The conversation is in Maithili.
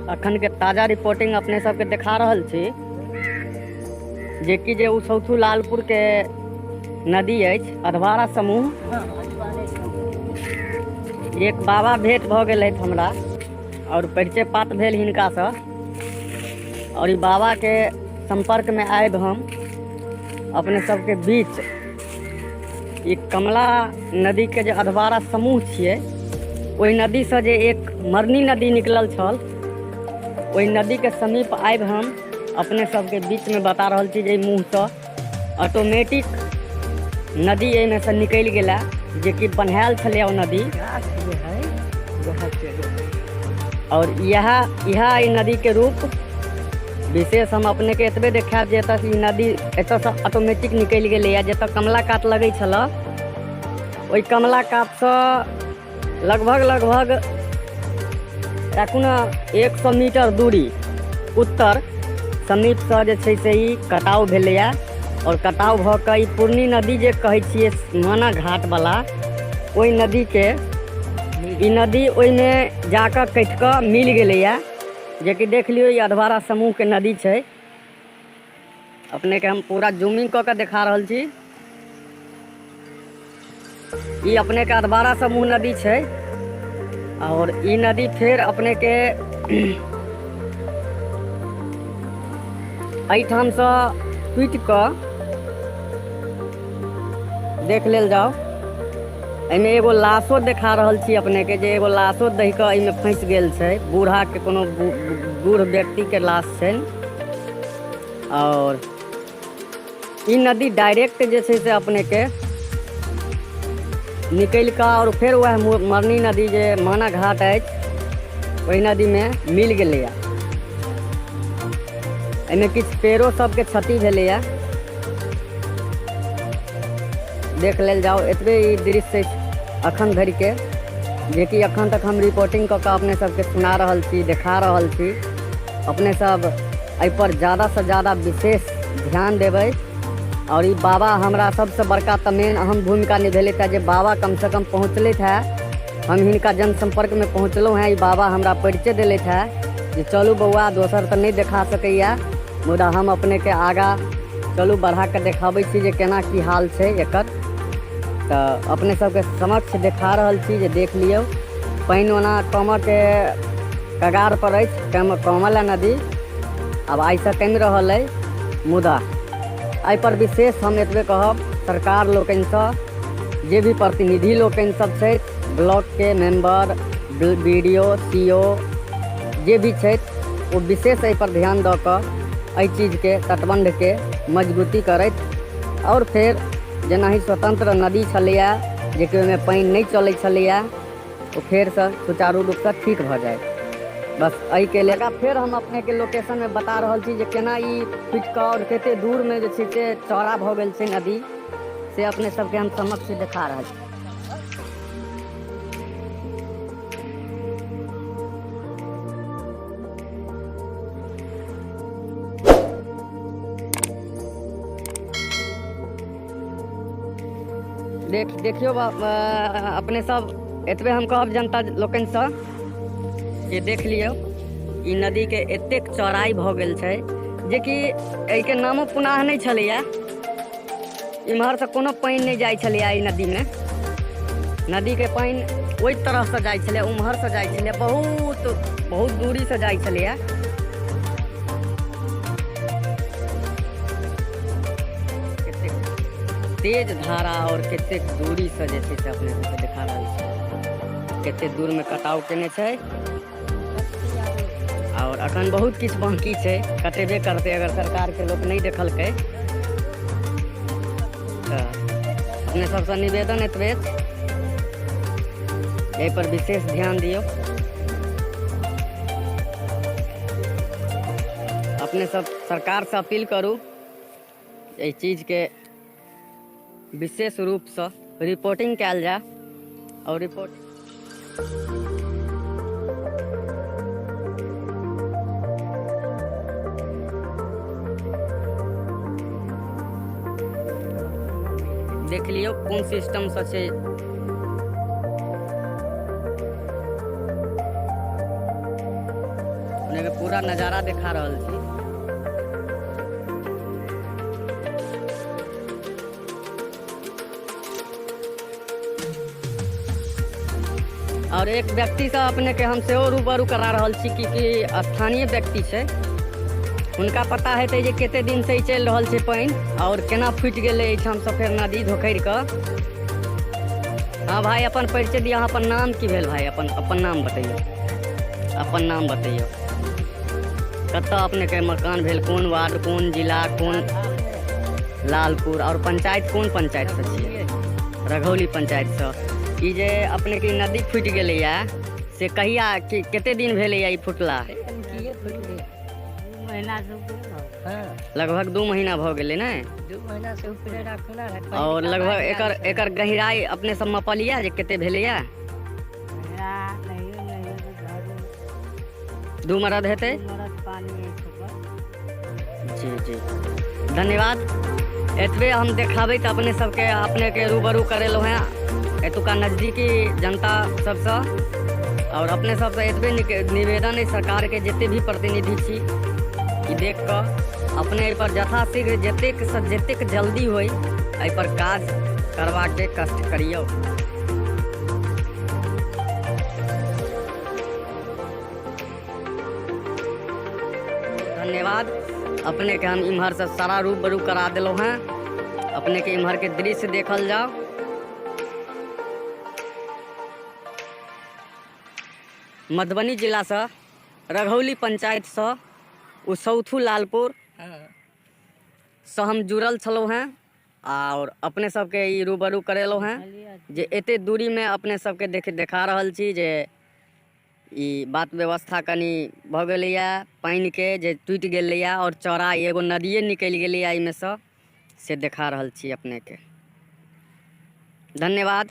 अखन के ताजा रिपोर्टिंग अपने सबके देखा रहल छी, जेकि जे ओ सौथू लालपुर के नदी अछि, अधवारा समूह। एक बाबा भेंट भऽ गेल हमरा और परिचय पात भेल हिनकासँ, और ई बाबा के संपर्क में आबि हम अपने सबके बीच ई कमला नदी के जे अधवारा समूह छियै, ओहि नदीसँ जे एक मरनी नदी निकलल छल, ओहि नदीके समीप आबि हम अपने सबके बीचमे बता रहल छी जे एहि मुँहसँ ऑटोमेटिक नदी एहिमे से निकलि गेला, जेकि बन्हायल छलै ओ नदी। और इएह एहि नदीके रूप विशेष हम अपने के एतबे देखायब जे एतऽ ई नदी एतऽसँ ऑटोमेटिक निकलि गेलैए। जतऽ कमला कात लगै छलऽ, ओहि कमला कातसँ लगभग लगभग राखू ने 100 मीटर दूरी उत्तर समीपसँ जे छै से ई कटाव भेलैए। आओर कटाव भऽ कऽ ई पूर्णी नदी जे कहै छियै माना घाटवला, ओहि नदीके ई नदी ओहिमे जाकऽ कटि कऽ मिल गेलैए, जेकि देख लियौ ई अधवारा समूहके नदी छै। अपनेके हम पूरा जूमिंग कऽ कऽ देखा रहल छी। ई अपनेके अधवारा समूह नदी छै, और ई नदी फेर अपनेके एहिठामसँ टूटि कऽ देख लेल जाउ। एहिमे एगो लाशो देखा रहल छी अपनेके, जे एगो लाशो दहि कऽ एहिमे फँसि गेल छै, बूढ़ाके कोनो बूढ़ व्यक्तिके लाश छै। और ई नदी डायरेक्ट जे छै से अपनेके निकलि कऽ और फेर वएह मरनी नदी जे माना घाट अछि, ओहि नदीमे मिल गेलैए। एहिमे किछु पेड़ो सबके क्षति भेलैए, देख लेल जाउ। एतबे ई दृश्य अछि अखन धरिके, जेकि अखन तक हम रिपोर्टिंग कऽ कऽ अपने सबके सुना रहल छी, देखा रहल छी। अपने सब एहिपर ज्यादासँ ज्यादा विशेष ध्यान देबै। और ई बाबा हमरा सबसँ बड़का तऽ मेन अहम भूमिका निभेलथि है, जे बाबा कमसँ कम पहुँचलथि है। हम हिनका जनसम्पर्कमे पहुँचलहुँ हैं, ई बाबा हमरा परिचय देलथि है जे चलू बौआ, दोसर तऽ नहि देखा सकैए, मुदा हम अपनेके आगाँ चलू बढ़ा कऽ देखाबै छी जे केना की हाल छै एकर। तऽ अपने सबके समक्ष देखा रहल छी जे देख लियौ, पानि ओना कमऽके कगार पर अछि, कमल नदी आब आइसँ कमि रहल अइ। मुदा एहिपर विशेष हम एतबे कहब सरकार लोकनिसँ, जे भी प्रतिनिधि लोकनि सब छथि, ब्लॉकके member, B D O, C O जे भी छथि, ओ विशेष एहिपर ध्यान दऽ कऽ एहि चीजके तटबन्धके मजबूती करथि। आओर फेर जेनाहि स्वतंत्र नदी छलैए, जेकि ओहिमे पानि नहि चलै छलैए, ओ फेरसँ सुचारू रूपसँ ठीक भऽ जाय, बस एहिके लेल। फेर हम अपनेके लोकेशनमे बता रहल छी जे केना ई फुटि कऽ आओर कते दूरमे जे छै से चौड़ा भऽ गेल छै नदी, से अपने सबके हम समक्ष देखा रहल छी। देखियौ अपने सब, एतबे हम कहब जनता लोकनिसँ जे देख लियौ ई नदीके एतेक चौड़ाइ भऽ गेल छै, जेकि एहिके नामो पुनः नहि छलैए। इम्हरसँ कोनो पानि नहि जाइ छलैए एहि नदीमे, नदीके पानि ओहि तरफसँ जाइ छलै, उम्हरसँ जाइ छलै, बहुत बहुत दूरीसँ जाइ छलैए। कतेक तेज धारा और कतेक दूरीसँ जे छै से अपने सबके देखा रहल छै, कतेक दूरमे कटाव केने छै। और अखन बहुत किछु बाकी छै, कटेबे करतै अगर सरकारके लोक नहि देखलकै तऽ। अपने सबसँ निवेदन एतबे, एहिपर विशेष ध्यान दियौ। अपने सब सरकारसँ अपील करू एहि चीजके विशेष रूपसँ रिपोर्टिंग कयल जाय। और रिपोर्ट देख लियौ कोन सिस्टमसँ छै। अपने के पूरा नजारा देखा रहल छी। और एक व्यक्ति से अपने के हम सेहो रूबरू करा रहल छी कि स्थानीय व्यक्ति छै, हुनका पता हेतै जे कते दिन से ई चलि रहल छै पानि और केना फूटि गेलै एहिठाम से फेर नदी धोखरि कऽ। हाँ भाई, अपन परिचय दिअ, अहाँ अपन नाम की भेल भाई? अपन अपन नाम बतैयौ, अपन नाम बतैयौ। कतऽ अपने के मकान भेल, कोन वार्ड, कोन जिला, कोन? लालपुर। और पंचायत कोन पंचायत से छियै? रघौली पंचायत से। ई जे अपने के नदी फूटि गेलैया से कहिया कि कते दिन भेलैया ई फुटला? महीना से ऊपर। हाँ। लगभग 2 महीना भऽ गेलै ने? 2 महीना से ऊपर राखना है। और लगभग एकर गहिराई अपने सब मपलिया जे कते भेलैया? 2 मरद हेतै? मरद पानी जी जी, धन्यवाद। एतबे हम देखाबैत अपने सबके, अपने के रूबरू करेलहुँ हेँ एतुका नजदीकी जनता सबसँ। और अपने सबसँ एतबे निवेदन अइ सरकारके जते भी प्रतिनिधि छी ई देख कऽ अपने एहिपर यथाशीघ्र जतेक सँ जतेक जल्दी होइ एहिपर काज करबाके कष्ट करियौ। धन्यवाद। अपने के हम इम्हर से सारा रूबरू करा देलहुँ हेँ। अपने के इम्हर के दृश्य देखल जाओ। मधुबनी जिला से रघौली पंचायत से उसौथू लालपुर से हम जुड़ल छलहुँ हेँ और अपने सबके ई रूबरू करेलहुँ हेँ जे एते दूरी में अपने सबके देखा रहल छी जे ई बात व्यवस्था कनि भऽ गेलैए पानिके जे टूटि गेलैए आओर चौड़ा एगो नदिए निकलि गेलैए एहिमेसँ, से देखा रहल छी अपनेके। धन्यवाद।